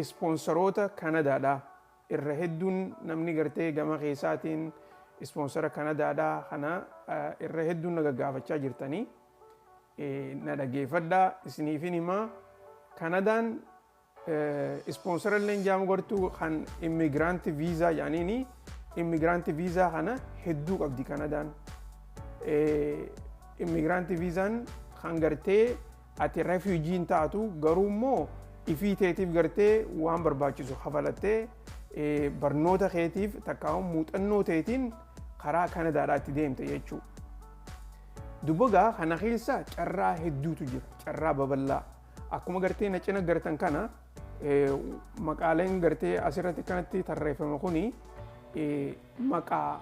Ispoonsaroota Kanadaadha. Irra hedduun namni gartee gama keessaatiin ispoonsara Kanadaadha kana irra hedduun na gaggaafachaa jirtanii. Na dhageeffadhaa, isiniifin himaa. Kanadaan ispoonsara illee jaamu gartuu kan immigrant visa jedhaniini, immigrant visa kana hedduu qabdi Kanadaan. Immigrant visaan kan gartee ati refugee hin taatu, garuu immoo ifii teetiif gartee waan barbaachisu kafalattee barnoota keetiif takkaa muuxannoo teetiin karaa Kanadaadhaa itti deemte jechuudha. Dubagaa kana keessa carraa hedduutu jira, carraa babal'aa. Akkuma gartee na cina gartan kana maqaaleen gartee asirratti kanatti tarreeffame kuni maqaa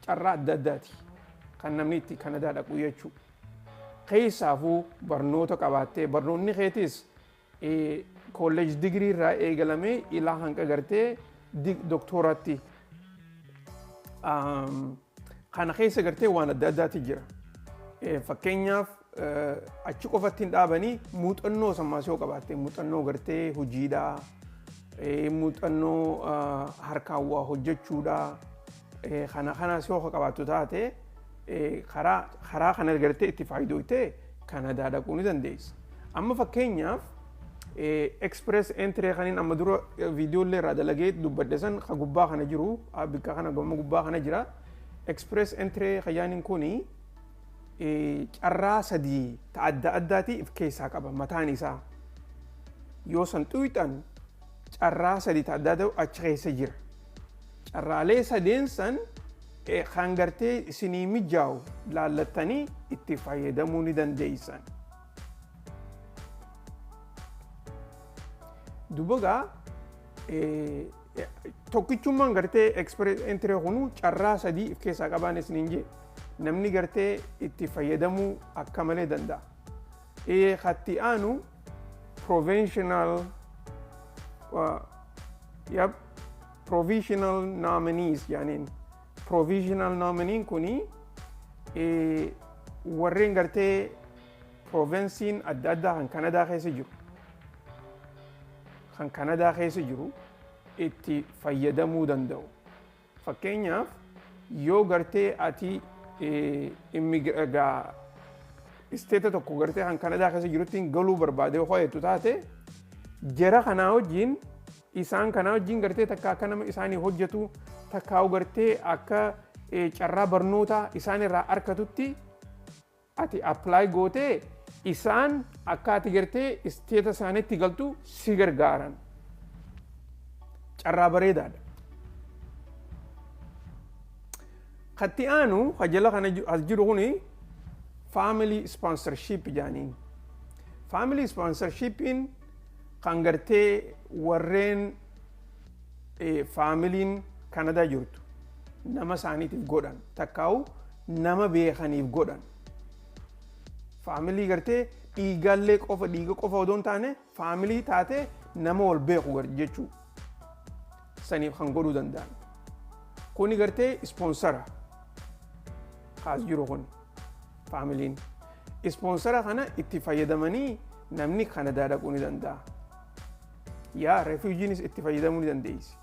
carraa adda addaati kan namni itti Kanadaa dhaqu jechuudha. Keessaafuu barnoota qabaattee, barnoonni keetis college digirii irraa eegalamee ilaa hanga gartee doktooraatti. Kana keessa gartee waan adda addaati jira. Fakkeenyaaf, achi qofatti hin dhaabanii, muuxannoo sammaas yoo qabaatte, muuxannoo gartee hojiidhaa, muuxannoo harkaan waa hojjechuudhaa, kana kanas yoo qabaattu taate, karaa kana gartee itti fayyadamtee Kanadaa dhaquu ni dandeessa. Amma fakkeenyaaf, Express Entry kaniin amma dura viidiyoo illee irraa dalagee dubbadhe san ka gubbaa kana jiru, bikka kana gama gubbaa kana jira. Express Entry kayyaaniin kuni carraa sadii ta adda addaati if keessaa qaba mataan isaa. Yoo san xuyxan, carraa sadii ta adda addaa achi keessa jira. Carraalee sadeen san kan gartee isinii mijaa'u laallattanii itti fayyadamuu ni dandeessan. Dubagaa tokkichummaan gartee Express Entry kunu carraa sadii if keessaa qabaan isiniin jee, namni gartee itti fayyadamuu akka malee danda'a. Katti aanu provisional, yep, provisional nominees jedhaniin. Provisional nomineen kuni warreen gartee provinsiin adda addaa kan Kanadaa keessa jiru, kan Kanadaa keessa jiru itti fayyadamuu danda'u. Fakkeenyaaf, yoo gartee ati isteeta tokko gartee kan Kanadaa keessa jirutti galuu barbaade ho'eetu taate, jara kanaa wajjin, isaan kanaa wajjin gartee takka akka nama isaanii hojjetu, takka gartee akka carraa barnootaa isaan irraa argatutti ati apply gootee, isaan akka ati gartee isteeta isaaniitti galtu si gargaaran. Carraa bareedaadha. Katti aanu jala kana as jiru kuni family sponsorship jedhaniin. Family sponsorshipiin kan gartee warreen faamiliin Kanadaa jirtu nama isaaniitiif godhan, takkaa'u nama beekaniif godhan. Faamilii gartee dhiigallee qofa, dhiiga qofa odoo hin taane, faamilii taatee nama wal beeku jechuu saniif kan godhuu danda'an. Kuni gartee ispoonsara kaas jiru kun faamiliin. Ispoonsara kana itti fayyadamanii namni Kanadaa dhaquu ni danda'a. Yaa, refuujiinis itti fayyadamuu ni dandeessi.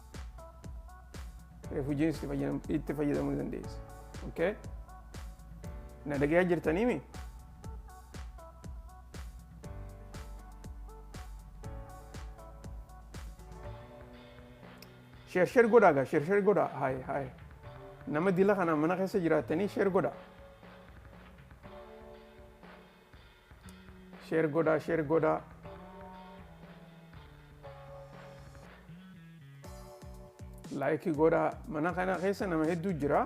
Refuujiinis itti fayyadamuu ni dandeessi. Okay? Na dhagayaa jirtaniimi? Share share godhaa gaa, share share godhaa. Hayi hayi. Nama dila kana mana keessa jiraattanii share godhaa. Share godhaa, share godhaa. Like godhaa. Mana kana keessa nama hedduu jira.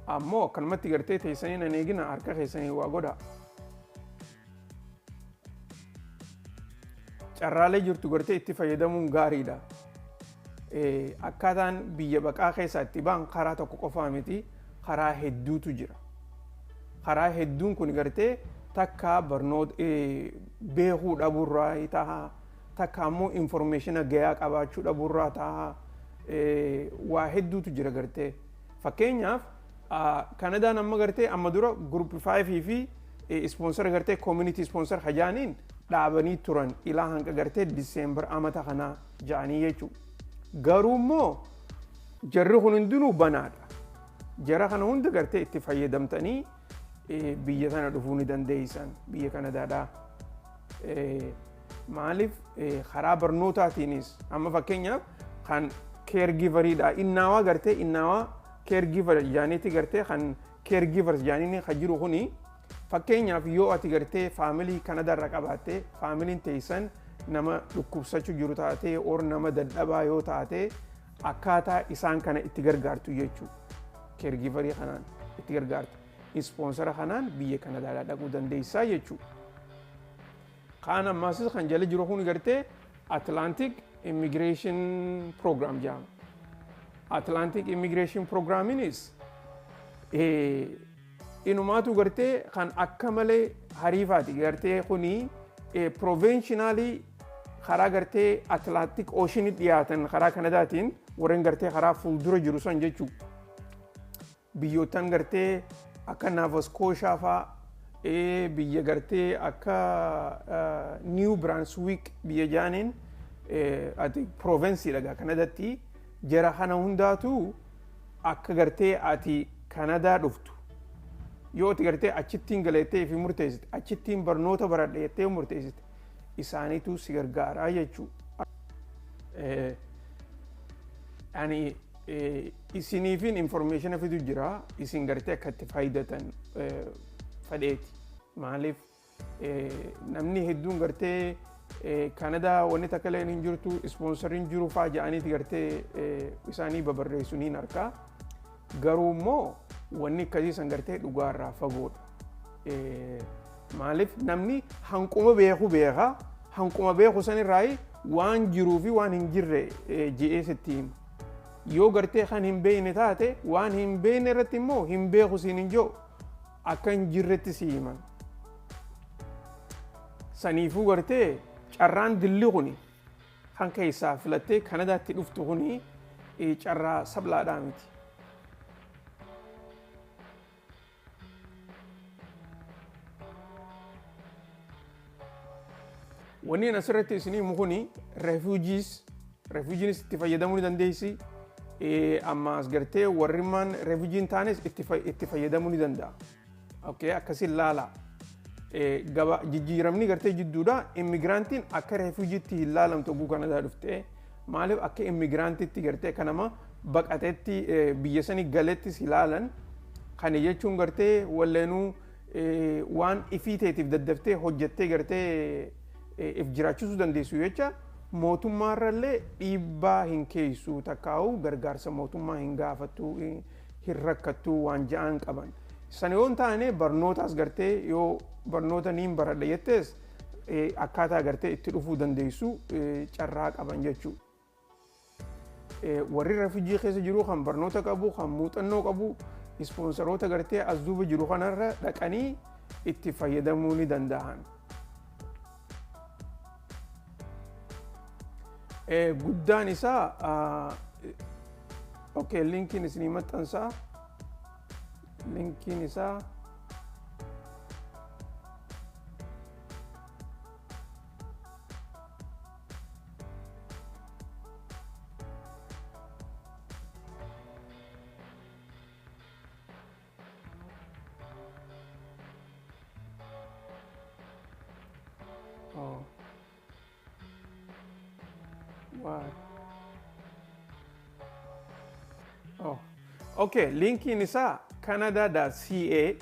Ammoo akkanumatti gartee teessanii nan eegina, harka keessanii waa godhaa. Carraalee jirtu gartee itti fayyadamuun gaariidha. Akkaataan biyya baqaa keessaa itti ba'an karaa tokko qofaa miti, karaa hedduutu jira. Karaa hedduun kun gartee takka barnoota beekuu dhabuurraa ta'a, takka ammoo information gahaa qabaachuu dhabuurraa ta'a, waa hedduutu jira gartee. Fakkeenyaaf, Kanadaan amma gartee amma dura group 5 fi sponsor gartee community sponsor hajaaniin Dhaabanii turan ilaa hanga gartee Diseembar amata kanaa ja'anii jechuudha. Garuu immoo jarri kun hundinuu banaadha. Jara kana hunda gartee itti fayyadamtanii biyya tana dhufuu ni dandeessan, biyya Kanadaadhaa. Maaliif, karaa barnootaatiinis amma fakkeenyaaf kan caregiveriidha. Innaawaa gartee innaawaa caregiver jaaniitti gartee kan caregivers jaaniin kan jiru kuni, fakkeenyaaf yoo ati gartee family Kanadaarra qabaatte, familyn teessan nama dhukkubsachuu jiru taate or nama dadhabaa yoo taate, akkaataa isaan kana itti gargaartu jechuudha. Caregiverii kanaan itti gargaartu. Sponsora kanaan biyya Kanadaadhaa dhaquu dandeessaa jechuudha. Kaan ammaasis kan jala jiru kun gartee Atlantic Immigration Program jedhama. Atlantic Immigration Programminis inumaatu gartee kan akka malee hariifaati. Gartee kuni provincialii karaa gartee Atlantic Ocean dhiyaatan, karaa Kanadaatiin warreen gartee karaa fuuldura jiru san jechuudha. Biyyoottan gartee akka Nova Scotia fa'aa, biyya gartee akka New Brunswick biyya jaaniin ati provinceiidha Kanadatti, jara kana hundaatu akka gartee ati Kanadaa dhuftu, yoo ati gartee achittiin galeettee fi murteessite, achittiin barnoota baradhe jettee murteessite, isaaniitu si gargaaraa jechuudha. Ani isiniifin information fidu jira, isin gartee akka itti fayyadatan fedheeti. Maaliif, namni hedduun gartee Kanadaa wanni takka illee hin jirtu, sponsoriin jiru fa'aa jedhaniiti gartee isaanii babarreessu niin argaa. Garuu immoo wanni akkasii san gartee dhugaarraa fagoodha. Maaliif, namni hanquma beeku beeka, hanquma beeku sanirraa waan jiruu fi waan hin jirre je'ee sitti hima. Yoo gartee kan hin beekne taate, waan hin beekne irratti immoo hin beeku siin hin jiru, akka hin jirretti si himan. Saniifuu gartee carraan dilli kuni kan keessaa filattee Kanadaatti dhuftu kuni carraa sablaadhaa miti. Wanni asirratti isinii himu kuni refugees itti fayyadamuu ni dandeessi. Ammaas gartee warri maan refugee hin taanes itti fayyadamuu ni danda'a. Okay, akkasiin laala. Gaba jijjiiramni gartee jidduudha. Immigrantiin akka refugeetti hin laalamtu oguu Kanadaa dhuftee. Maaliif, akka immigrantitti gartee akka nama baqatetti biyya sanii galettis ilaalan. Kana jechuun gartee walleenuu waan ifii teetiif daddaftee hojjettee gartee if jiraachisuu dandeessu jecha, mootummaarrallee dhiibbaa hin keessu, takkaa'u gargaarsa mootummaa hin gaafattu, hin rakkattu waan ja'an qaban. Sana yoo hin taane, barnootaas gartee yoo barnoota niin baradha jettees, akkaataa gartee itti dhufuu dandeessu carraa qaban jechuudha. Warri refugee keessa jiru kan barnoota qabu, kan muuxannoo qabu, sponsoroota gartee as duuba jiru kanarra dhaqanii itti fayyadamuu ni danda'an. Guddaan isaa, okay, linkiin isinii maxxansaa, linkiin isaa Oh. Why? Oh. Okay, linkiin isaa canada.ca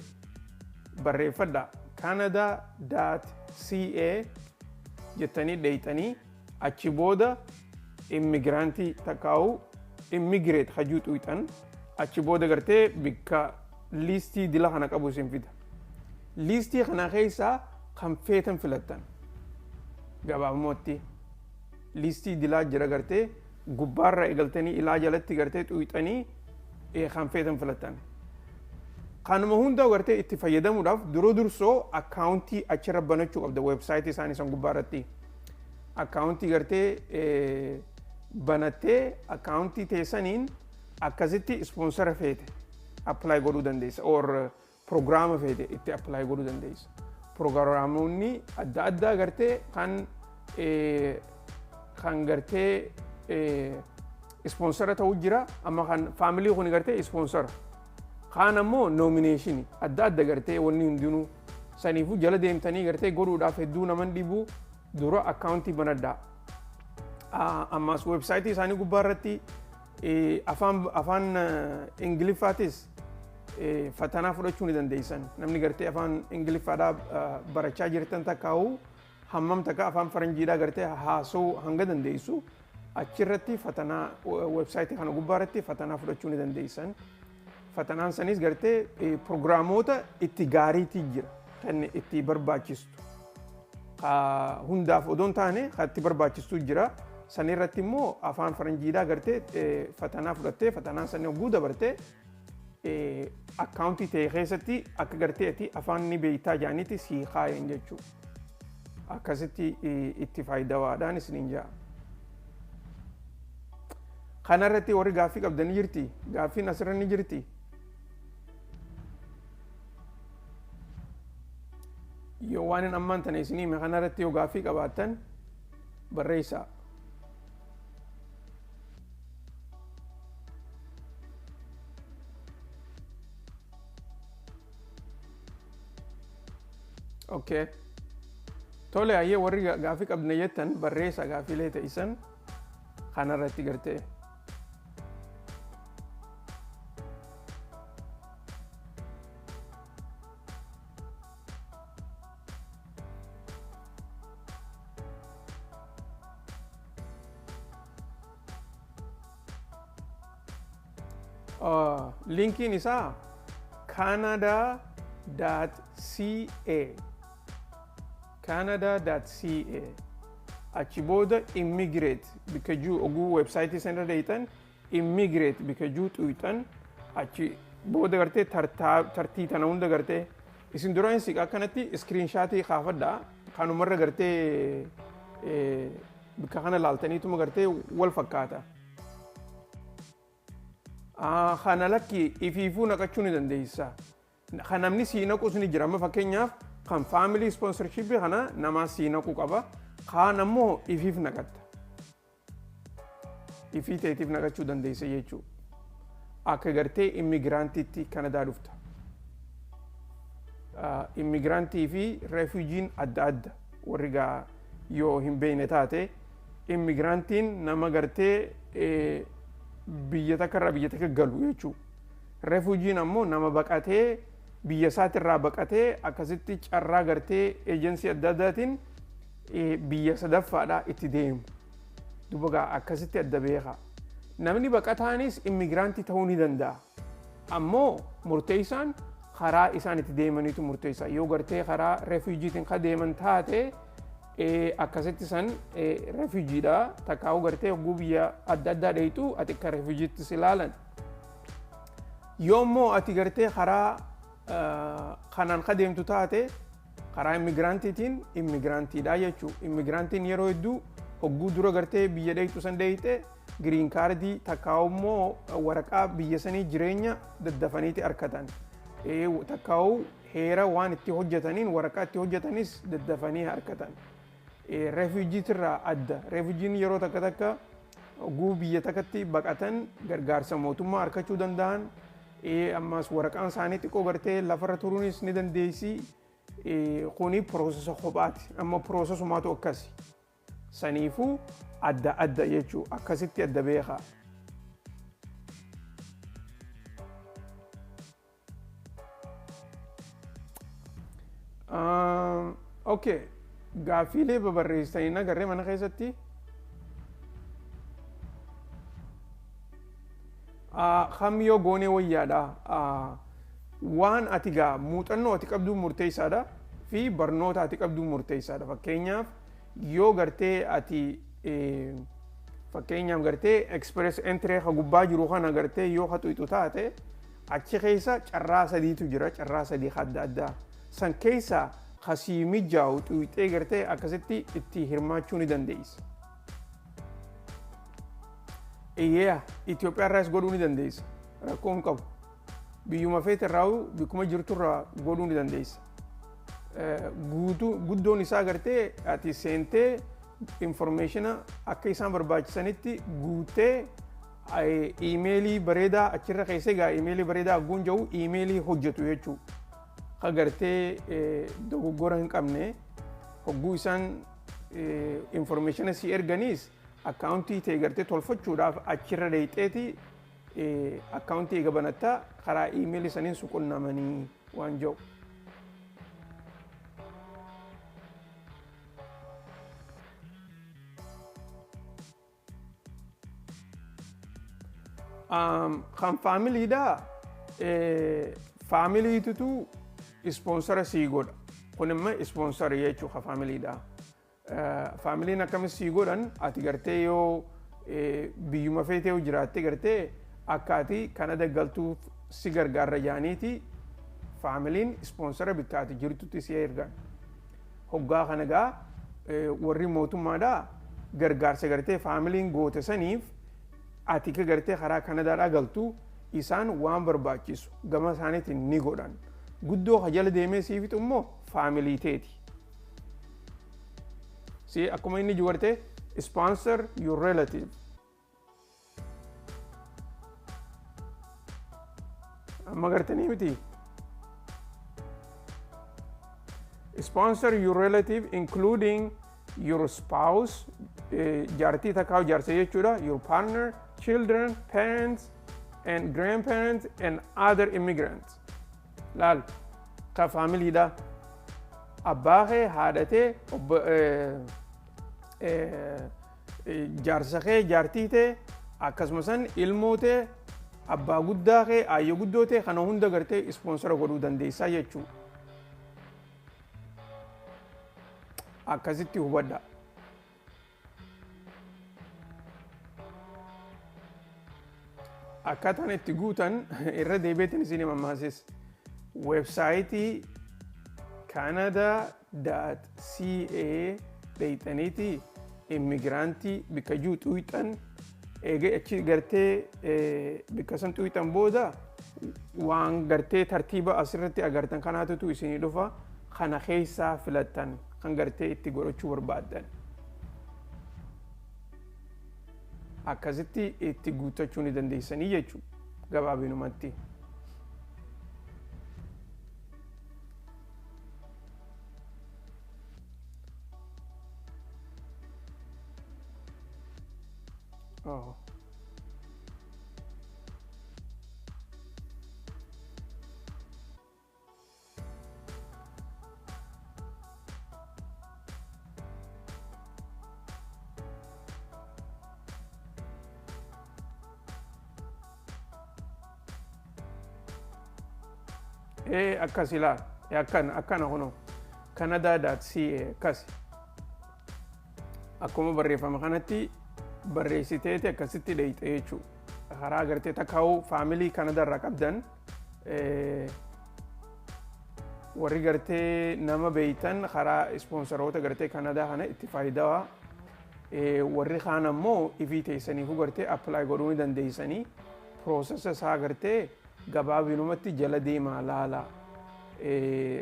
barreeffadha. Canada.ca jettanii dheeyxanii, achi booda immigrantii takkaa'u immigrate hajuu xuyxan, achi booda gartee bikka listii dila kana qabu isin fida. Listii kana keessaa kan feetan filattan. Gabaabumatti listii dilaa jira, gartee gubbaarra eegaltanii ilaa jalatti gartee xuyxanii kan feetan filattan. Kanuma hunda gartee itti fayyadamuudhaaf dura dursoo accountii achirra banachuu qabda, websiteii isaanii san gubbaarratti. Accountii gartee banattee, accountii teessaniin akkasitti sponsora feete apply godhuu dandeessa or programa feete itti apply godhuu dandeessa. Proogiraamoonni adda addaa gartee kan gartee sponsor ta'uu jira. Amma kan family kun gartee sponsor. Kaan ammoo nomination adda adda gartee wanni hundinuu saniifuu jala deemtanii gartee godhuudhaaf hedduu naman dhibu, dura akkaawuntii banadhaa. Ammas weebsaayitii isaanii gubbaa irratti afaan Ingiliffaatis fatanaa fudhachuu ni dandeessan. Namni gartee afaan Ingiliffaadhaa barachaa jirtan takkaa'u, hammam takka afaan faranjiidhaa gartee haasa'uu hanga dandeessu, achirratti fatanaa weebsaayitii kana gubbaa irratti fatanaa fudhachuu ni dandeessan. Fatanaan sanis gartee proogiraamoota itti gaariitii jira kan itti barbaachistu. Hundaaf odoo hin taane kan itti barbaachistu jira. Sanirratti immoo afaan faranjiidhaa gartee fatanaa fudhattee, fatanaan sanii hogguu dabartee, akkaawuntii ta'e keessatti akka gartee ati afaan ni beektaa jaanitti sii kaayan jechuudha. Akkasitti itti faayidawaadhaan isiniin ja'a. Kanarratti warri gaaffii qabdan ni jirti. Gaaffiin asirra ni jirti. Yoo waan hin ammaan tana isinii hime kanarratti yoo gaaffii qabaattan barreessaa. Okay. Tole, ayyee, warri gaaffii qabna jettan barreessaa gaaffiilee ta'isan kanarratti gartee. Linkiin isaa canada.ca, canada.ca, achi booda immigrate bika juu oguu websaayitii sanirra deeytan, immigrate bika juu xuyxan, achi booda gartee tartii tana hunda gartee isin dura hin siqa akkanatti screenshot kaafadhaa. Kanumarra gartee bika kana laaltaniituma gartee wal fakkaata. Kana lakki ifiifuu naqachuu ni dandeessa. Kan namni sii naqus ni jira. Amma fakkeenyaaf kan family sponsorship kana namaa sii naquu qaba. Kaan ammoo ifiif naqatta. Ifii ta'eetiif naqachuu dandeessa jechuudha. Akka gartee immigiraantiitti Kanadaa dhufta. Immigiraantii fi refuujiin adda adda, warri gaa yoo hin beekne taate. Immigiraantiin nama gartee biyya takka irraa biyya takka galu jechuudha. Refuujiin ammoo nama baqatee, biyya isaatirraa baqatee, akkasitti carraa gartee eejensii adda addaatiin biyya sadaffaadhaa itti deemu. Duuba gaa akkasitti adda beeka. Namni baqataanis immigiraantii ta'uu ni danda'a. Ammoo murteessaan karaa isaan itti deemaniitu murteessa. Yoo gartee karaa refuujiitiin ka deeman taate, akkasitti san refuujiidha. Takkaa'uu gartee hogguu biyya adda addaa dheeytu ati akka refuujiitti si ilaalan. Yoo immoo ati gartee karaa kanaan ka deemtu taate, karaa immigiraantiitiin, immigiraantiidha jechuudha. Immigiraantiin yeroo hedduu hogguu dura gartee biyya dheeytu san dheeyte green card takkaa'u immoo waraqaa biyya sanii jireenya daddafaniiti argatan. Takkaa'u heera waan itti hojjetaniin waraqaa itti hojjetanis daddafanii argatan. Refuujiitirraa adda. Refuujiin yeroo takka takka hogguu biyya takkatti baqatan gargaarsa mootummaa argachuu danda'an. Ammas waraqaan isaanii xiqqoo gartee lafarra turuunis ni dandeessi. Kuni process kophaati. Amma processumaatu akkasi. Saniifuu adda adda jechuu, akkasitti adda beekaa. Okay, gaaffiilee babarreessanii agarree mana keessatti. Kam yoo goonee wayyaadha? Waan ati gaa muuxannoo ati qabduu murteessaadha fi barnoota ati qabduu murteessaadha. Fakkeenyaaf yoo gartee ati, fakkeenyaaf gartee Express Entry ka gubbaa jiru kana gartee yoo ka taate, achi keessa carraa sadiitu jira, carraa sadii adda addaa. San keessa kasii mijaa'u xuyixee gartee akkasitti itti hirmaachuu ni dandeessa. Eeyyaa, Itoophiyaa irraas godhuu ni dandeessa. Rakkoo hin qabu. Biyyuma feete irraa, bikkuma jirtu irraa godhuu ni dandeessa. Guutuu guddoon isaa gartee ati seentee information akka isaan barbaachisanitti guutee iimeelii bareedaa achirra keessee gaa iimeelii bareedaa agguun jiru iimeelii hojjetu jechuudha. Ka gartee dogoggora hin qabne hogguu isaan information si erganiis akkaawuntii ta'e gartee tolfachuudhaaf achirra dheeyxeeti akkaawuntii eega banattaa karaa iimeelii saniin su qunnamanii waan jiru. Kan faamiliidhaa faamiliitutu ispoonsara sii godha. Kun immoo ispoonsara jechuudha faamiliidhaa. Faamiliin akkamis sii godhan ati gartee yoo biyyuma feetee yoo jiraatte gartee akka ati Kanada galtuuf si gargaarra jaaniiti faamiliin ispoonsara bikka ati jirtutti si ergan. Hoggaa kana gaa warri mootummaadhaa gargaarsa gartee faamiliin goote saniif ati ka gartee karaa Kanadaadhaa galtu isaan waan barbaachisu gama isaaniitiin ni godhan. Guddoo ka jala deemee siifixu immoo faamilii teeti. Si akkuma inni jiru gartee sponsor your relative. Amma gartanii miti. Sponsor your relative including your spouse, jaartii takkaa jaarsa jechuudha, your partner, children, parents and grandparents and other immigrants. Laal, ka faamiliidha. Abbaa kee, haadha tee, jaarsa kee, jaartii tee, akkasumas ilmoo tee, abbaa guddaa kee, aayyoo guddoo tee kana hunda gartee ispoonsara godhuu dandeessaa jechuudha. Akkasitti hubadha. Akkaataan itti guutan irra deebiitiin isin mamaasis. Weebsaayitii canada.ca dheeyxaniiti immigiraantii bikka jiru xuyxan eega achi gartee bikka san xuyxan booda waan gartee tartiiba asirratti agartan kanaatutu isinii dhufa kana keessaa filattan kan gartee itti godhachuu barbaaddan. Akkasitti itti guuttachuu ni dandeessanii jechuudha gabaabinumatti. Oh. Akkas ilaal akkana akkana kunoo canada.ca akkas akkuma barreeffama kanatti barreessiteeti akkasitti dheeyxe jechuudha. Karaa gartee takkaa'uu faamilii Kanada irraa qabdan warri gartee nama beeytan karaa ispoonsaroota gartee Kanadaa kana itti faayidaa warri kaan ammoo ifii teessaniifuu gartee appilaayi godhuu ni dandeessanii piroosesa isaa gartee gabaabinumatti jala deemaa laala.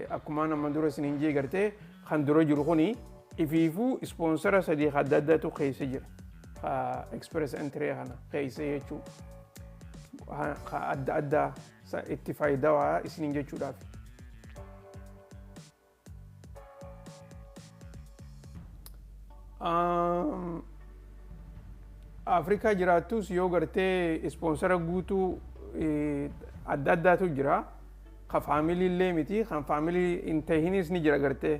Akkuma nama dura isiniin jee gartee kan dura jiru kuni ifiifuu ispoonsara sadii adda addaatu keessa jira. Express entry kana keessa jechuudha. Adda addaa itti faayidaa isiniin jechuudhaaf. Afrikaa jiraattus yoo gartee ispoonsara guutuu adda addaatu jira. Ka faamilii illee miti, kan faamilii hin tahinis ni jira gartee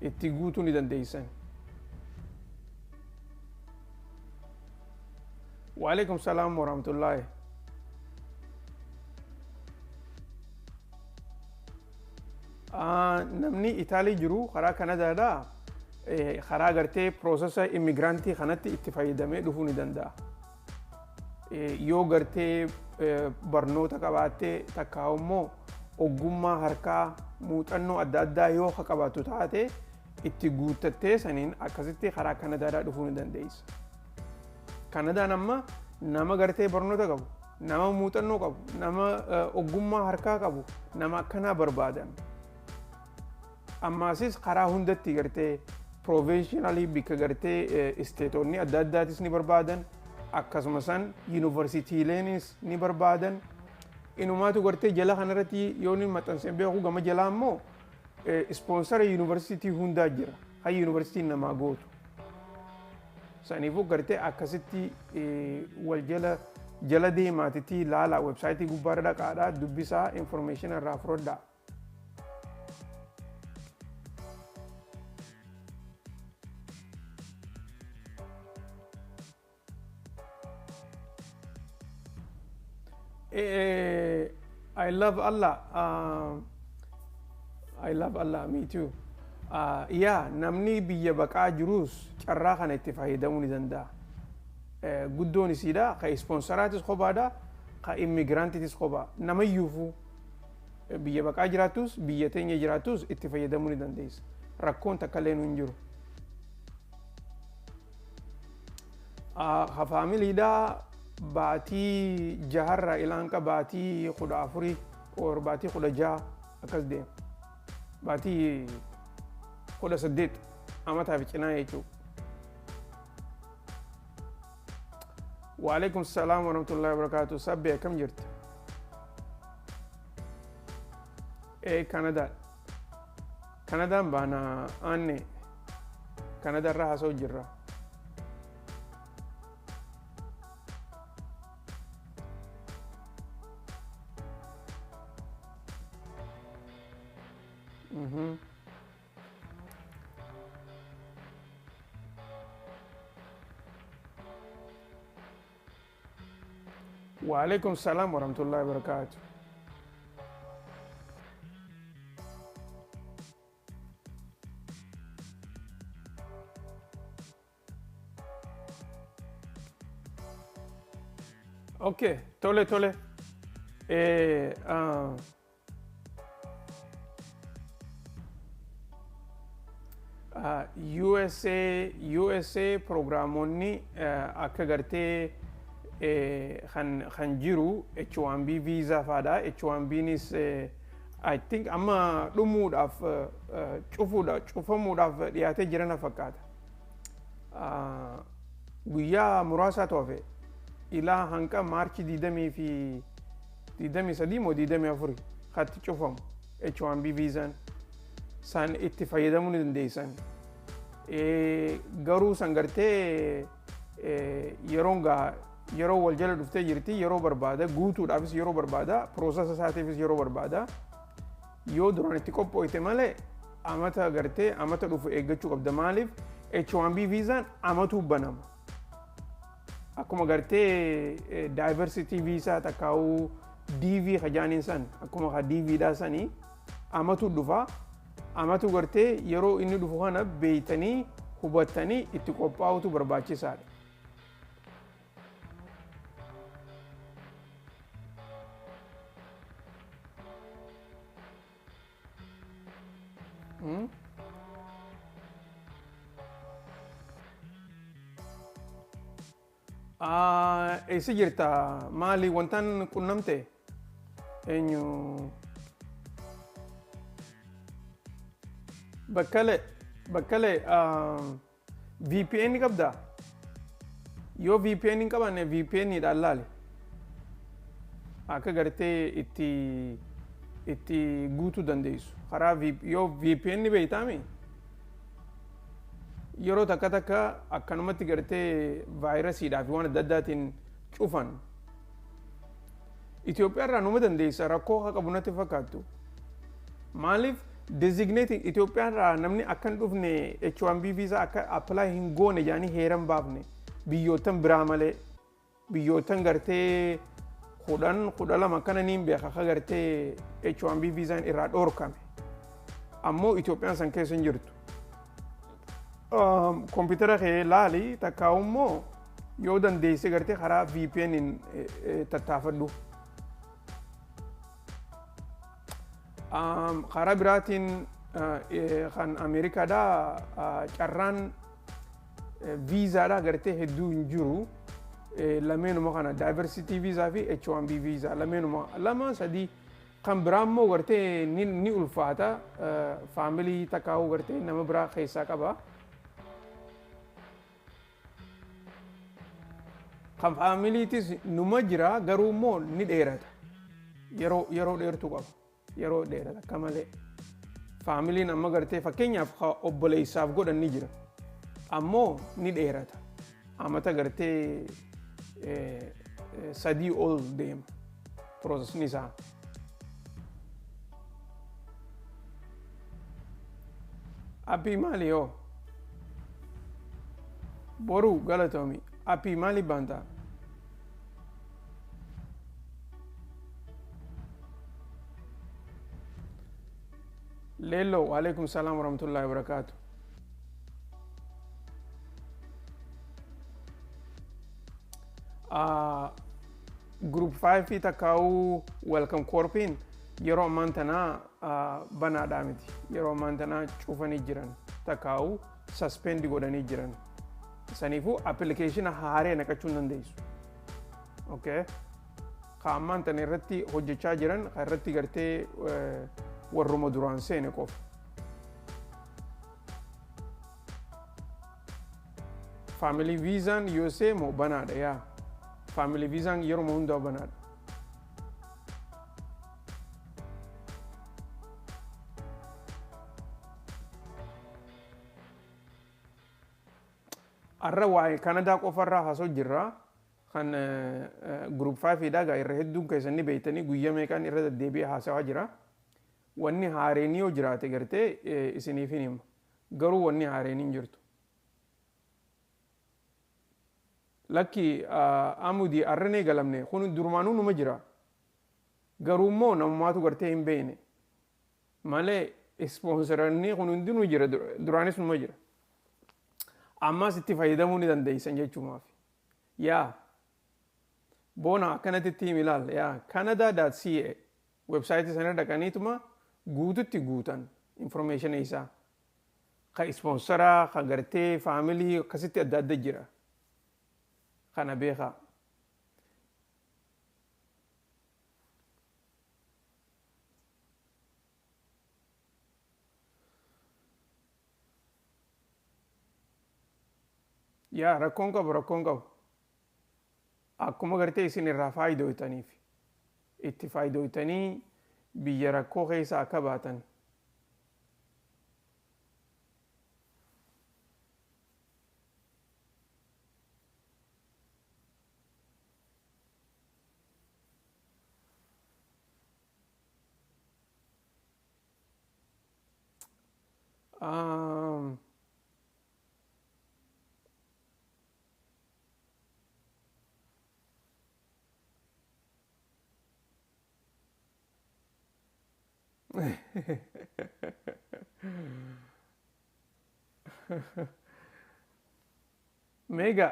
itti guutuu ni dandeessan. Waalaikum salaam wa rahmatullahi. Namni Itaalii jiru karaa Kanadaadhaa karaa gartee piroosesa immigiraantii kanatti itti fayyadamee dhufuu ni danda'a. Yoo gartee barnoota qabaattee takkaa immoo ogummaa harkaa muuxannoo adda addaa yoo ka qabaattu taate itti guuttattee saniin akkasitti karaa Kanadaadhaa dhufuu ni dandeessa. Kanadaan amma nama gartee barnoota qabu, nama muuxannoo qabu, nama ogummaa harkaa qabu, nama akkanaa barbaadan. Ammaasis karaa hundatti gartee provincially bikka gartee stateonni adda addaatis ni barbaadan, akkasuma san yuunivarsiitiileenis ni barbaadan. Inumaatu gartee jala kanarratti yoo inni maxxanseen beeku, gama jalaa immoo sponsora yuunivarsiitii hundaa jira, kan yuunivarsiitiin namaa gootu. Saniifuu gartee akkasitti wal jala jala deemaatitti ilaala, websiteii gubbaarra dhaqaadhaa dubbisaa, information irraa fudhadhaa. I love Allah. I love Allah, me too. Yaa namni biyya baqaa jirus carraa kana itti fayyadamuu ni danda'a. Guddoon isiidha, ka sponsoraatis kophaadha, ka immigrantiitis kophaa. Namayyuufuu biyya baqaa jiraatus biyya teenya jiraatus itti fayyadamuu ni dandeessa. Rakkoon takka illee hin jiru. Ka familydhaa baatii 6rraa ilaanqa baatii 14 or baatii 16 akkas deema. Baatii 18 amataa fi cinaa jechuudha. Waalaikum salaam warahmatullahi wabarakatuh. Sabbe, akkam jirta? Ee, Kanadaa. Kanadaan baana aanne, Kanadaa irraa haasa'u jirra. Waalaikum salaam warahmatullahi wabarakatuh. Okay, tole tole. USA USA programoonni akka gartee kan jiru H1B visa faadha. H1Bnis I think amma dhumuudhaaf cufuudha cufamuudhaaf dhiyaatee jira na fakkaata. Guyyaa muraasaatu hafe, ilaa hanqa Maarchi 20 fi 23 moo 24 katti cufamu H1B visaan san itti fayyadamuu ni dandeessan. Garuu san gartee yeroon gaa yeroo wal jala dhuftee jirti, yeroo barbaada, guutuudhaafis yeroo barbaada, processa isaatiifis yeroo barbaada. Yoo duraan itti qophooyte malee amata gartee amata dhufu eeggachuu qabda. Maaliif, H1B visaan amatuu banama. Akkuma gartee diversity visa takkaa'uu DV kajaaniin san, akkuma ka DV dhaa sanii amatu dhufa. Amatu gartee yeroo inni dhufu kana beeytanii hubattanii itti qophaa'utu barbaachisaadha. Eessa jirta? Maali wantaan qunnamte? Eenyu? Bakkale, Bakkale, VPN qabdaa? Yoo VPN hin qabaanne VPN dhaan laali. Akka gartee itti guutuu dandeessu. Karaa yoo VPN beeytaami? Yeroo takka takka akkanumatti gartee vaayirasiidhaa fi waan adda addaatiin cufan. Itoophiyaa irraa numa dandeessa, rakkoo haa qabu natti fakkaattu. Maaliif, designating Itoophiyaa irraa namni akka hin dhufne, H1B visa akka apply hin goone jedhanii heeran baafne biyyoottan biraa malee, biyyoottan gartee 10 12 akkana niin beeka akka gartee H1B visaan irraa dhoorkame. Ammoo Itoophiyaan san keessa hin jirtu. Kompiitara kee laali, takkaa'u immoo yoo dandeesse gartee karaa VPN tattaafadhu. Karaa biraatiin kan Ameerikaadhaa carraan viizaadhaa gartee hedduu hin jiru. Lameenuma kana, diversity visa fi H1B visa, lameenuma lama sadii Kan biraa immoo gartee ni ulfaata, family takkaa'uu gartee nama biraa keessaa qaba. Kan familyitis numa jira, garuu immoo ni dheerata. Yeroo dheertuu qaba. Yeroo dheerata akka malee. Familyn amma gartee fakkeenyaaf obboleessaaf godhan ni jira. Ammoo ni dheerata. Amata gartee 3 ol deema processni isaa. Appii maali yoo? Boruu galatoomi. Appii maali baantaa? Leelloo, waalaikum salaam warahmatullahi wabarakaatu. Group 5 takkaa'uu Welcome Corpsiin yeroo ammaan tanaa banaadhaa miti. Yeroo ammaan tanaa cufanii jiran, takkaa'uu suspend godhanii jiran. Saniifuu application haaree naqachuu hin dandeessu. Okay. Ka ammaan tana irratti hojjechaa jiran, ka irratti gartee warruma duraan seene qofa. Family visaan USA moo banaadha yaa. Family visaan yeroo hundaa banaadha. Har'a waa'ee Kanadaa qofarraa haasoo jirra. Kan group 5 dha irra hedduun keessan ni beektanii, guyyaa meeqaan irra deddeebi'ee haasawaa jira. Wanni haareen yoo jiraate gartee isiniif hin hima. Garuu wanni haareen hin jirtu. Lakki amudii har'a ni galamne, kun durmaanuu numa jira. Garuu immoo namumaatu gartee hin beekne. Malee sponsoranni kun hundinuu jira, duraanis numa jira. Ammas itti fayyadamuu ni dandeessan jechuumaaf. Yaa boona akkanatti itti himi ilaal, yaa canada.ca websiteii sana dhaqaniituma guututti guutan information isaa. Ka sponsoraa, ka gartee family akkasitti adda adda jira. Kana beekaa. Yaa, rakkoon qabu, rakkoon qabu. Akkuma gartee isin irraa faayidootaniif itti faayidootanii biyya rakkoo keessa akka baatan. Meega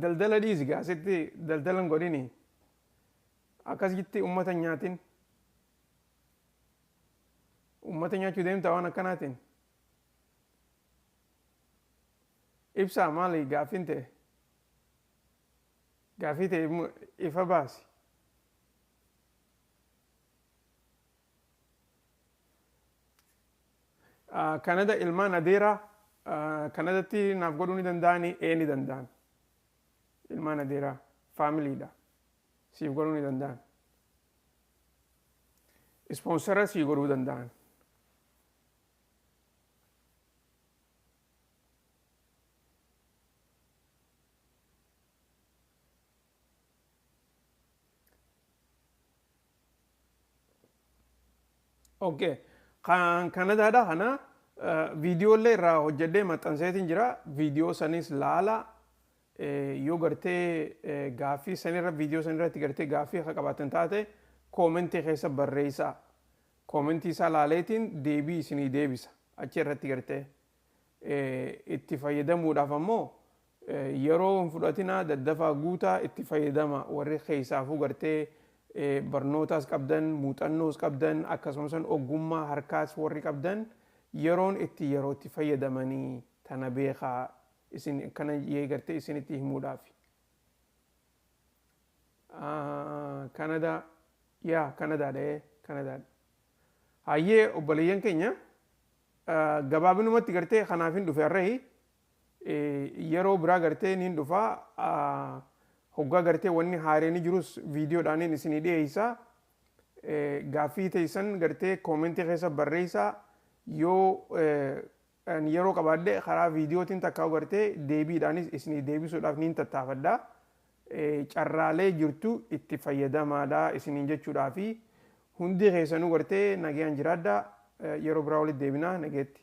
daldala dhiisi, gaasitti daldala hin godhini. Akkasitti uummata hin nyaatin. Uummata nyaachuu deemta waan akkanaatiin. Ibsaa, maali gaaffiin ta'e? Gaaffii ta'e ifa baasi. Kanada ilmaan adeeraa Kanadatti naaf godhuu ni danda'anii? Ee, ni danda'an. Ilmaan adeeraa familydha. Siif godhuu ni danda'an. Sponsora sii godhuu danda'an. Okay. Kan Kanadaadha kana viidiyoolee irraa hojjedhee maxxanseetiin jira. Viidiyoo sanis laala. Yoo gartee gaaffii sanirra, viidiyoo sanirratti gartee gaaffii akka qabaatan taate, commentii keessa barreessaa. Commentii isaa laaleetiin deebii isinii deebisa. Achi irratti gartee itti fayyadamuudhaaf ammoo yeroo hin fudhatinaa, daddafaa guutaa itti fayyadama. Warri keessaafuu gartee barnootaas qabdan, muuxannoos qabdan, akkasumas ogummaa harkaas warri qabdan, yeroon itti yeroo itti fayyadamanii tana beekaa isin kana gartee isinitti himuudhaaf. Kanadaa, yaa Kanadaadha. Kanadaadha. Hayyee obboleeyyan keenya, gabaabinumatti gartee kanaaf hin dhufe har'ahi. Yeroo biraa gartee niin dhufa. Hoggaa gartee wanni haareen jirus viidiyoodhaaniin isinii dhiyeessa. Gaaffii teessan gartee koomentii keessa barreessaa. Yoo yeroo qabaadhe karaa viidiyootiin takkaa gartee deebiidhaanis isinii deebisuudhaaf niin tattaafadha. Carraalee jirtu itti fayyadamaadha isiniin jechuudhaa fi hundi keessanuu gartee nagayaan jiraadha. Yeroo biraa walitti deebinaa, nageetti.